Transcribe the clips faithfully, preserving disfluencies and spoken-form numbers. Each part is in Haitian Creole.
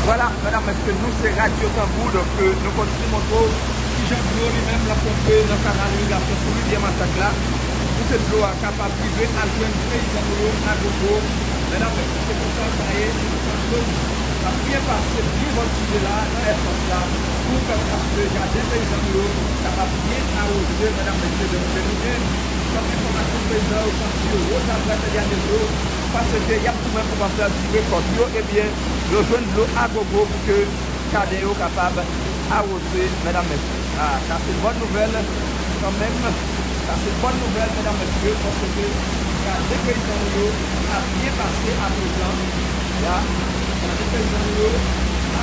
Vwala, medam, mesye, nou se Radyo Tanbou, donk, euh, nou kontinye montre w kijan dlo li menm l ap tonbe nan kanal irigasyon sou Rivyè Masak la, pou ke dlo a kapab rive al jwenn peyizan nou yo Agogo. Medam, mesye, se konsa sa ye, nou kontinye ap byen pase, byen vòltije la, nan espas la, pou pèmèt aske jaden peyizan nou yo kapab byen awoze, medam, mesye, donk, nou gen kòm enfòmasyon peyizan yo santi yo, yo ta prèt a gade dlo, paske y ap goumen pou kapab fè ti rekòt yo, ebyen, yo jwenn dlo Agogo pou ke jaden yo kapab awoze, medam, mesye. Ah, sa se bòn nouvèl kanmenm. Sa se bòn nouvèl, medam, mesye, paske jaden peyizan nou yo ap byen pase aprezan. Ya, jaden peyizan nou yo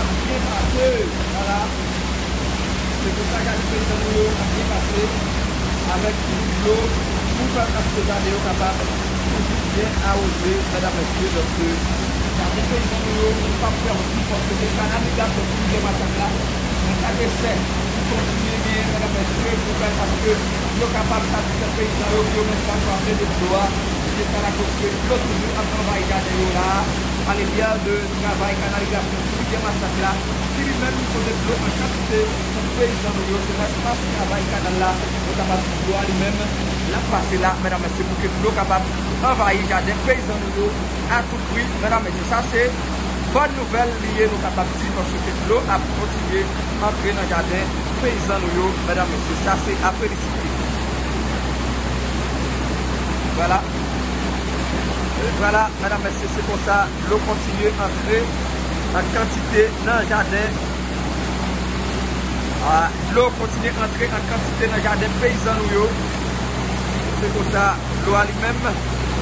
ap byen pase. Vwala. Se pou sa jaden peyizan nou yo ap byen pase avèk ti bout dlo pou fè aske jaden yo kapab toujou byen awoze, medam, mesye. Donk, jaden peyizan nou yo, nou p ap pèdi, paske se kanal irigasyon sou Rivyè Masak la, nan kad esè, ki kontinye genyen, medam, mesye, pou fè aske yo kapab satisfè peyizan yo, pou yo menm kapab plede dlo a, jiska la kote dlo toujou ap anvayi jaden yo la, pa entèmedyè de travay kanaligasyon sou Rivyè Masak la, ki li menm pote dlo an kantite pou peyizan nou yo. Se nan espas travay kanal la, nou kapab di dlo a li menm, l ap pase la, medam, mesye, pou ke dlo kapab anvayi jaden peyizan nou yo a tout pri, medam, mesye. Sa se bòn nouvèl li ye, nou kapab di, paske dlo ap kontinye antre nan jaden peyizan nou yo, medam, mesye. Sa se a felisite. Vwala. E vwala, medam, mesye, se konsa dlo kontinye antre an kantite nan jaden. Ah, dlo kontinye antre an kantite nan jaden peyizan nou yo. Se konsa, dlo a li menm,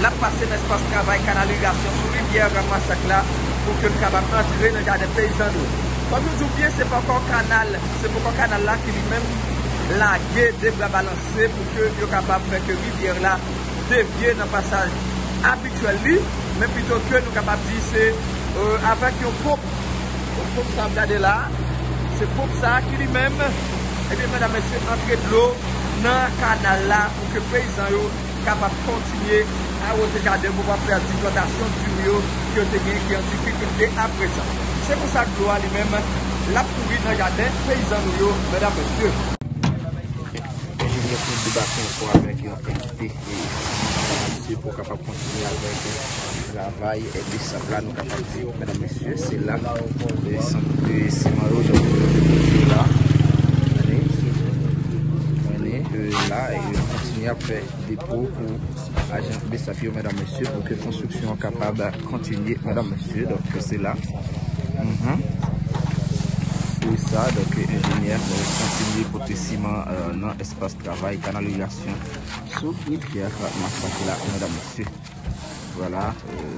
l ap pase nan espas travay kanaligasyon sou Rivyè Masak la pou ke l kapab antre nan jaden peyizan nou. Kòm nou di w byen, se poko kanal, se poko kanal la ki li menm lage de bra balanse pou ke yo kapab fè ke rivyè la devye nan pasaj abityèl li, men pito ke nou kapab di se, euh, avèk yon ponp. Yon ponp sa ap gade la, se ponp sa ki li menm, ebyen, medam, mesye, antre dlo nan kanal la pou ke peyizan yo kapab kontinye awoze jaden pou kapab fè ti plantasyon diri yo ke yo te gen ki an difikilte aprezan. Se pou sa dlo a li menm, l ap kouri nan jaden peyizan nou yo, medam, mesye. Enjenyè Claude debake ankò avèk yon kantite e pou kapab kontinye avèk travay e besap la, nou kapab di, medam, mesye, se la, e sant de siman yo, jan nou te montre la. Tande, tande, e la, e yo kontinye ap fè depo pou ajan besap yo, medam, mesye, pou ke konstriksyon an kapab kontinye, medam, mesye. Donk, se la. Mhm. Se sa, donk, enjenyè, euh, kontinye pote siman, euh, nan espas travay kanalizasyon sou rivyè Masak la, medam, mesye. Vwala, euh,